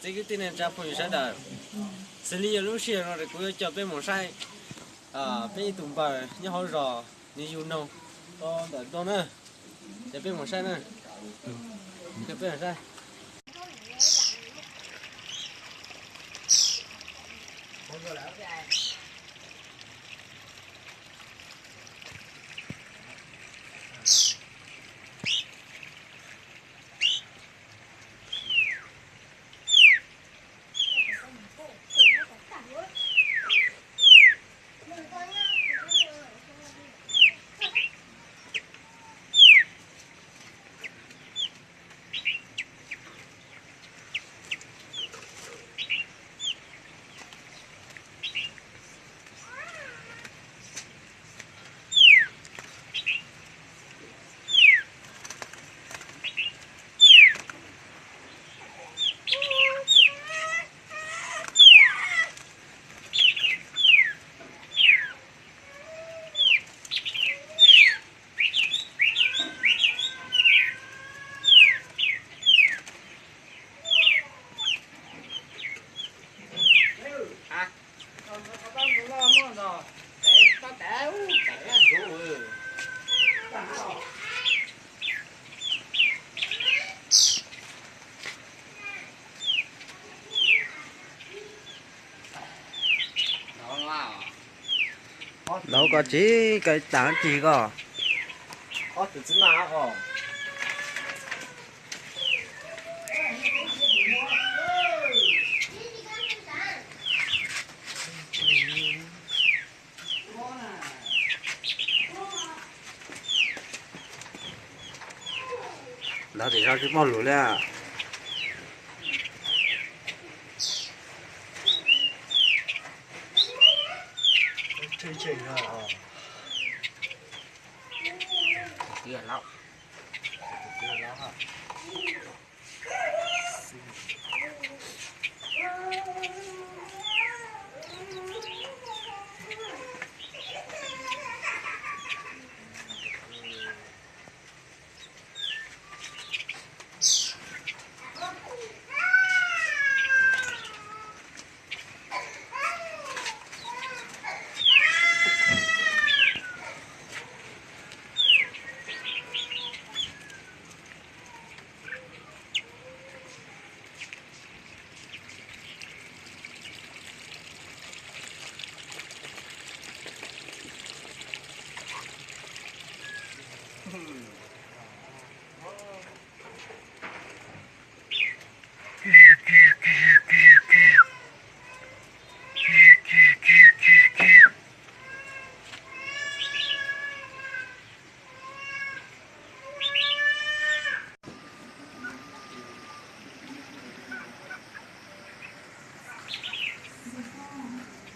Txiv kwv tij neej tsa phooj ywg sawv daws, xws li yog lub sij hawm no kuv yuav coj peb mus saib peb ib tug npawg nyob hauv zos, nws yug noog rau ntawm no na. Ces peb mus saib na. Peb mus saib. Nov koj tsis kawm tag tsis koj. Ntawd tim no tsis muaj lus li.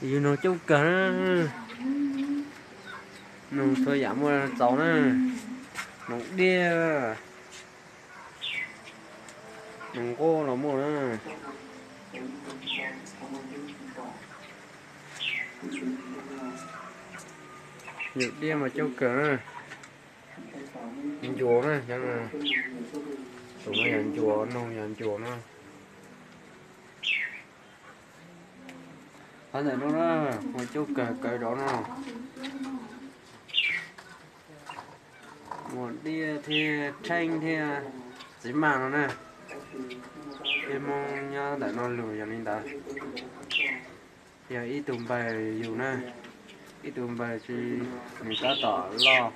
Yus noog coob kawg na, noog txhua yam muaj txaus na, noog diaj, noog nquab los muaj na. Yus diaj mas coob kawg na. Ncuas na, tus no yog ncuas, noog yog ncuas na. Qhov ntawm no na, muaj coob kawg kawg rau no. Muaj diaj thiab tsheeb thiab txiv maj no na. Peb Hmoob nyob ntawm no lus yog li ntawd. Yog ib tug npawg yug na, ib tug npawg tsis, nws tab tom loj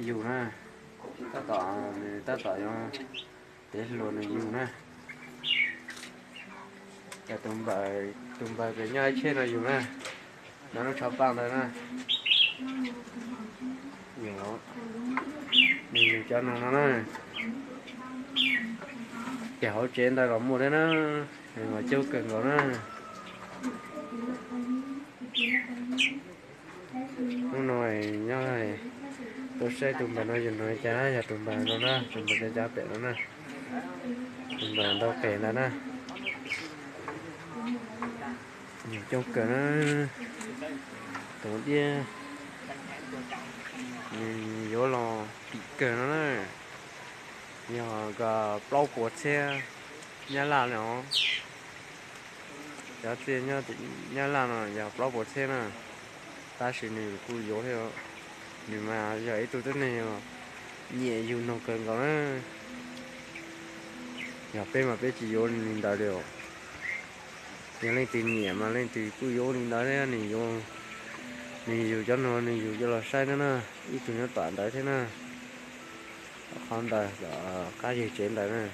yug na, tab tom, nws tab tom yog tev hluas nws yug na. Yog tus npawg, tus npawg kws nyob ib tsheb no yug na, no lub tsho paj ntawd na. Nws yug cov noog no na. Ces hauv tsev ntawd los muaj thiab na, mas coob kawg nkaus na. Hnub no nyob tuaj saib tus npawg no yug noog li cas na, yog tus npawg no na, tus npawg cov cav pem no na, tus npawg ntau qes ntawd na. Nws coob kawg na, tus diab, nws yuav los kim kawg no na, yog plaub puas txhiab Nyab Laj no, cov txiaj nyob Nyab Laj no yog plaub puas txhiab na, tab sis nws kuj yuav thiab. Nws mas yog ib tug tib neeg nyiam yug noog kawg nkaus na. Yog peb mas peb tsis yuav li ntawd li os. Yog leej twg nyiam mas leej twg kuj yuav li ntawd thiab, nws yug cov noog nws yug coj los saib na na, ib tug nyob tom ntawd thiab na, qhov ntawd, qab yawg tsev ntawd na.